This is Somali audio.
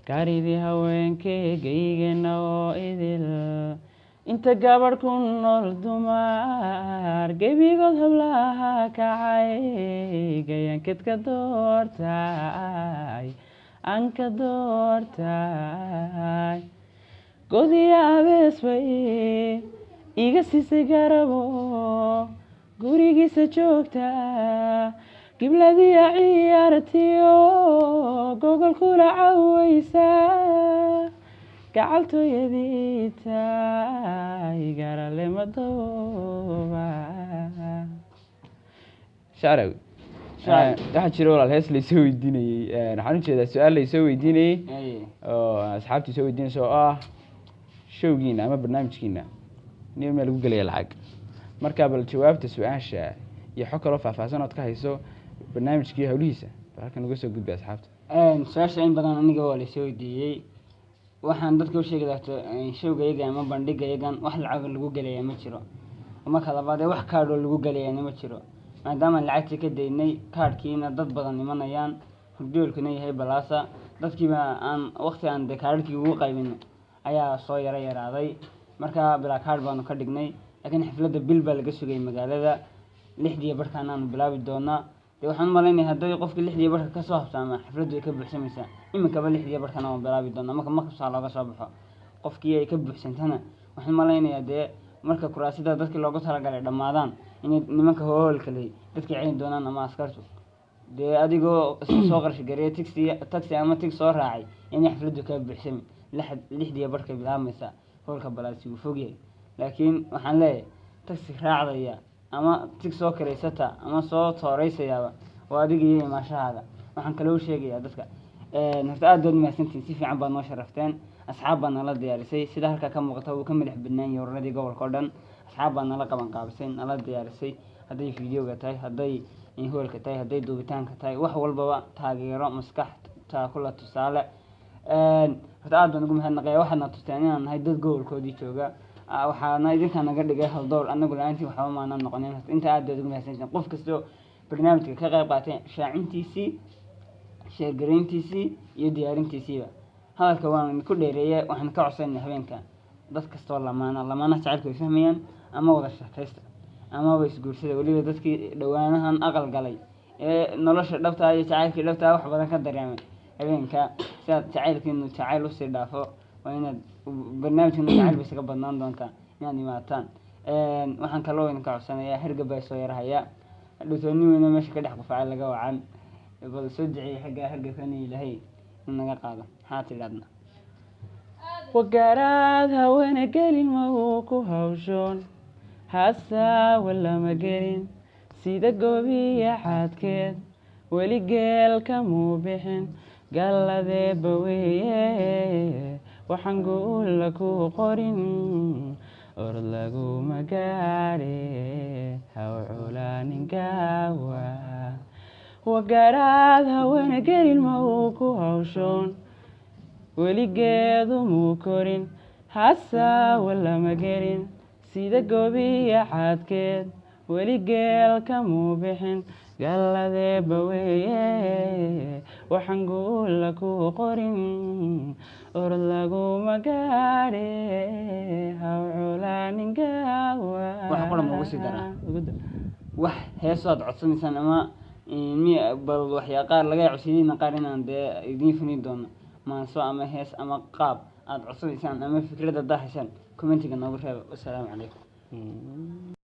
Gaaridii haweenkeygaygana oo idil, inta gabadh ku nool dumar, gebigood hablaha kacay, gayaankeed ka doortay, aan ka doortay. Godiya abees bay iga siisay garabo, gurigiisa joogta, gibladiya ciyaartiyo, gogol kula cawaysa, gacaltooyadii tahay, garale madooba. Shacrawi. Shacrawi. Waxaa jira, walaal, hees laysoo weydiinayey, waxaan ujeedaa su-aal laysoo weydiinayey oo asxaabtii soo weydiinaysa, oo ah showgiina ama barnaamijkiina nin meel lagu gelaya lacag. Marka bal jawaabta su-aasha iyo xog kaloo faahfaahsan ood ka hayso barnaamijkii howlihiisa, bal halkan uga soo gudbay asxaabta. Su-aasha in badan aniga waa lasoo weydiiyey. Waxaan dadka u sheegi lahaa, showgayaga ama bandhigayagan wax lacag lagu gelaya ma jiro. Marka labaad ee wax kaadhoo lagu gelayana ma jiro, maadaama lacagtii ka daynay kaadhkiina, dad badan imanayaan, hurdoolkuna yahay balaasa, dadkiiba aan waqti aan dee kaadhkii ugu qaybino ayaa soo yaro yaraaday. Marka bilaa kaadh baanu ka dhignay, laakiin xafladda bil baa laga sugayay. Magaalada 6:30 aanu bilaabi doonaa. Dee waxaan u malaynaya hadday qofkii 6:30 kasoo habsaama, xafladdu way ka buuxsamaysaa. Iminkaba 6:30 waan bilaabi doonaa. Marka makabsaa looga soo baxo, qofkii ay ka buuxsantana, waxaan malaynayaa dee marka kuraasida dadkii loogu talagalay dhammaadaan, inay nimanka hoolka leh dadka celin doonaan ama askartu. Dee adigoo iska soo qarshi gareeya taxi ama tig soo raacay, inay xafladdu kaa buuxsami. 6:30 bilaabmaysaa. Hoolka balaasi wuu fogyahay, laakiin waxaan leeyahay taxi raacdaya ama tig soo kiraysata ama soo tooreysayaaba, waa adiga iyo imaashahaaga. Waxaan kaloo sheegayaa dadka, horta aad baad mahadsantihiin, si fiican baad noo sharafteen. Asxaab baa nala diyaarisay, sida halkaa ka muuqata wuu ka madax badnaan yahay ururadii gobolka oo dhan. Asxaab baa nala qaban qaabisay, nala diyaarisay, hadday videoga tahay, hadday hoolka tahay, hadday duubitaanka tahay, wax walbaba taageero, maskax, taakula, tusaale. Horta aad baan ugu mahadnaqaya. Waxaadna tusteen inaan nahay dad gobolkoodii jooga. Waxaana idinkaa naga dhigay haldoor, anagu la-aantii waxba maanan noqonin. Horta inta aad baad ugu mahadsantihiin, qof kastoo barnaamijka ka qayb qaatay, shaacintiisii, sheergarayntiisii iyo diyaarintiisiiba. Hadalka waan ku dheereeyay. Waxaan ka codsanay habeenka dad kastoo lamaana, lamaanaha jacaylka way fahmayaan, ama wada sheekaysta amaba isguursada. Weliba dadkii dhowaanahan aqal galay ee nolosha dhabtaa iyo jacaylkii dhabtaa wax badan ka dareemay, habeenka si aad jacaylkiinu jacayl usii dhaafo, waa inaad barnaamijkanu jacayl bay isaga badnaan doontaa inaad imaataan. Waxaan kaloo idinka codsanayaa, hargab baa soo yarahaya, hadhowtoo nin weyno meesha ka dhex qufacay laga wacan. Bal soo duceeyey xagga hargabkana Ilaahay in naga qaado. Maxaa tidhaadna? Wagaraad haweene gelin ma uu ku hawshoon, hasaawa lama gelin, sida gobiya xadkeed, weli geel kamuu bixin, galladeeba weeye. Waxaan guula ku qorin orod laguma gaadhe, haw culaanin gaawa. Wagaraad haweene gelin ma uu ku hawshoon, weligeedu muu korin, hasaawa lama gelin, sida gobiya xadkeed, weli geel kamuu bixin, galladeeba weeye. Waxaan guula ku qorin orod laguma gaadhe, haw culaanin gaawa. Wax qura ma ugu sii daraa? Wax heeso aad codsanaysaan ama mi bal waxyaa qaar laga codsadayna, qaar inaan dee idiin fulin doono, maanso ama hees ama qaab aad codsanaysaan ama fikrad haddaa haysaan, commentiga noogu reeba. Wasalaamu calaykum.